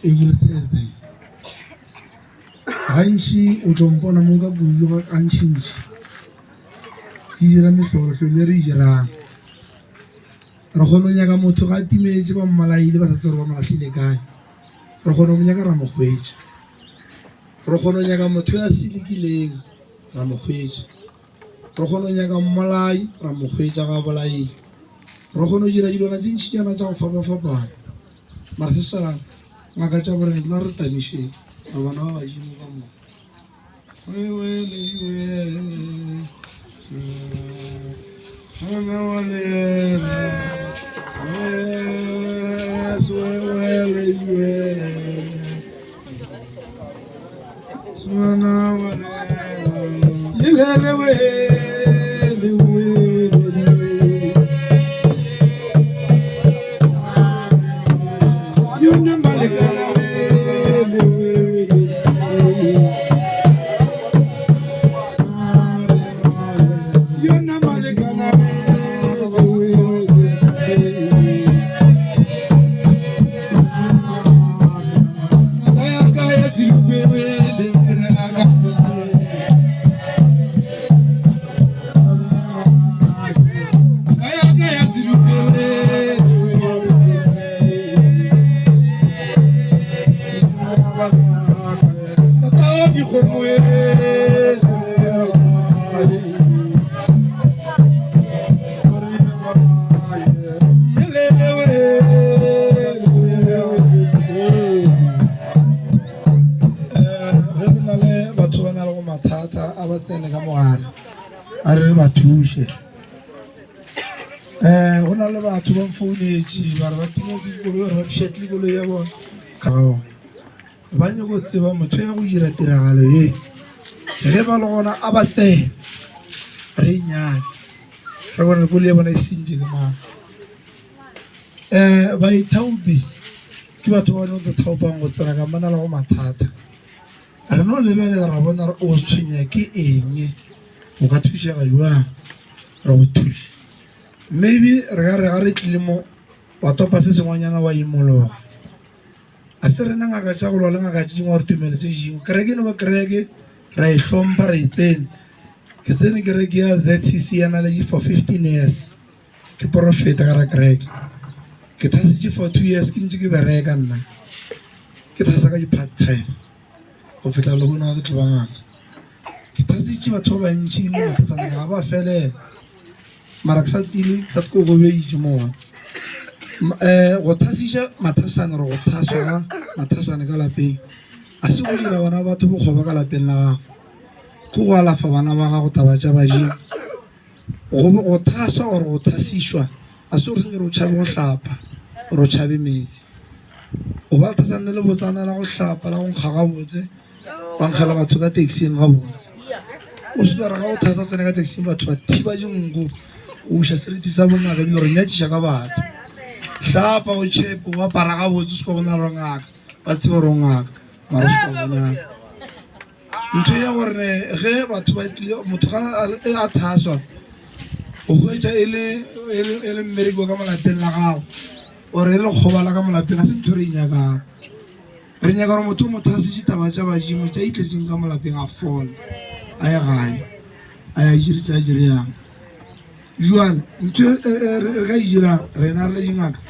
Every Thursday. Gantši o tlo mpona mo ka kudu gantšintši ke dira mehlolohlolo e re e dirang. Re kgona go nyaka motho ga a timetše ba mmolaile ba sa tsebe gore ba mo lahlile kae. Re kgona go mo nyaka ra mo hwetša. Re kgona go nyaka motho yo a selekileng ra mo hwetša. Re kgona go nyaka mmolai ra mo hwetša ga a bolaile. Re kgona go dira dilwana tše ntšhinyana tša go fapafapana. Mara se šalang ngaka tša borena tla re tamišeng re bana ba badimo ka moka. Ge go na le batho ba na le go mathata a ba tsene ka mogare a re re ba thuše. Um go na le batho ba mfounetše ba re ba timetse dikoloi gore ba pšhatlile koloi ya bona. Ba nyako tseba motho ya go dira tiragalo ye ge ba le gona a ba tsene re e nyake re bone koloi ya bona e sentše ke mang. Um baithaopi ke batho ba no thaopang go tsena ka ba na le go mathata. Re no lebelela ra bona gore o tshwenya ke eng, o ka thušega jwang re go thuše. Maybe re ka re ga re tlile mo wa topa se sengwanyana wa imologa. A se rena ngaka tša go lwa le ngaka tše dingwe gore tumelo tše dingwe. Kereke e no ba kereke, ra e hlompha re e tsene. Ke tsene kereke ya Z_C_C ya Naledi for 15 years. Ke porofeta ka ra kereke. Ke thasitše for 2 years ke ntše ke bereka nna. Ke thasa ka di-part time go fihla lehono ga ke tlo ba ngaka. Ke thasitše batho ba bantši ebile mathasana ga ba felela. Mara ke sa tiile ke sa kokobeditše mo gona. Go thasiša mathasana or go thaswa ga mathasana ka lapeng ga se go dira bana ba batho bokgoba ka lapeng la gago, ke go alafa bana ba gago taba tša badimo. Go thaswa or go thasišwa ga se gore santse o tšhabe go hlapa or o tšhabe meetse. O ba lethasana le le botsana la go hlapa la go nkga gabotse, wa nkgela batho ka taxi-ing gabotse. O se ka re ga o thasa o tsena ka taxi-ing batho ba thiba dinko, o wiša seriti sa bongaka ebile o re nyatšiša ka batho. Hlapa o tšhepe o apara gabotse o se ka bona gore o ngaka, ba tsebe gore o ngaka mara o se ka bonala. Ntho ya gore ge batho ba tlile motho ga a thaswa o hwetša e le e le mmereko ka mo lapeng la gago or e le kgoba la ka mo lapeng ga se ntho re e nyakang. Re nyaka gore motho o mo thasitše taba tša badimo tša itletseng ka mo lapeng a fole a ye gae a ya dire tša direyang. Jwale ntho e re ka e dirang rena re le dingaka.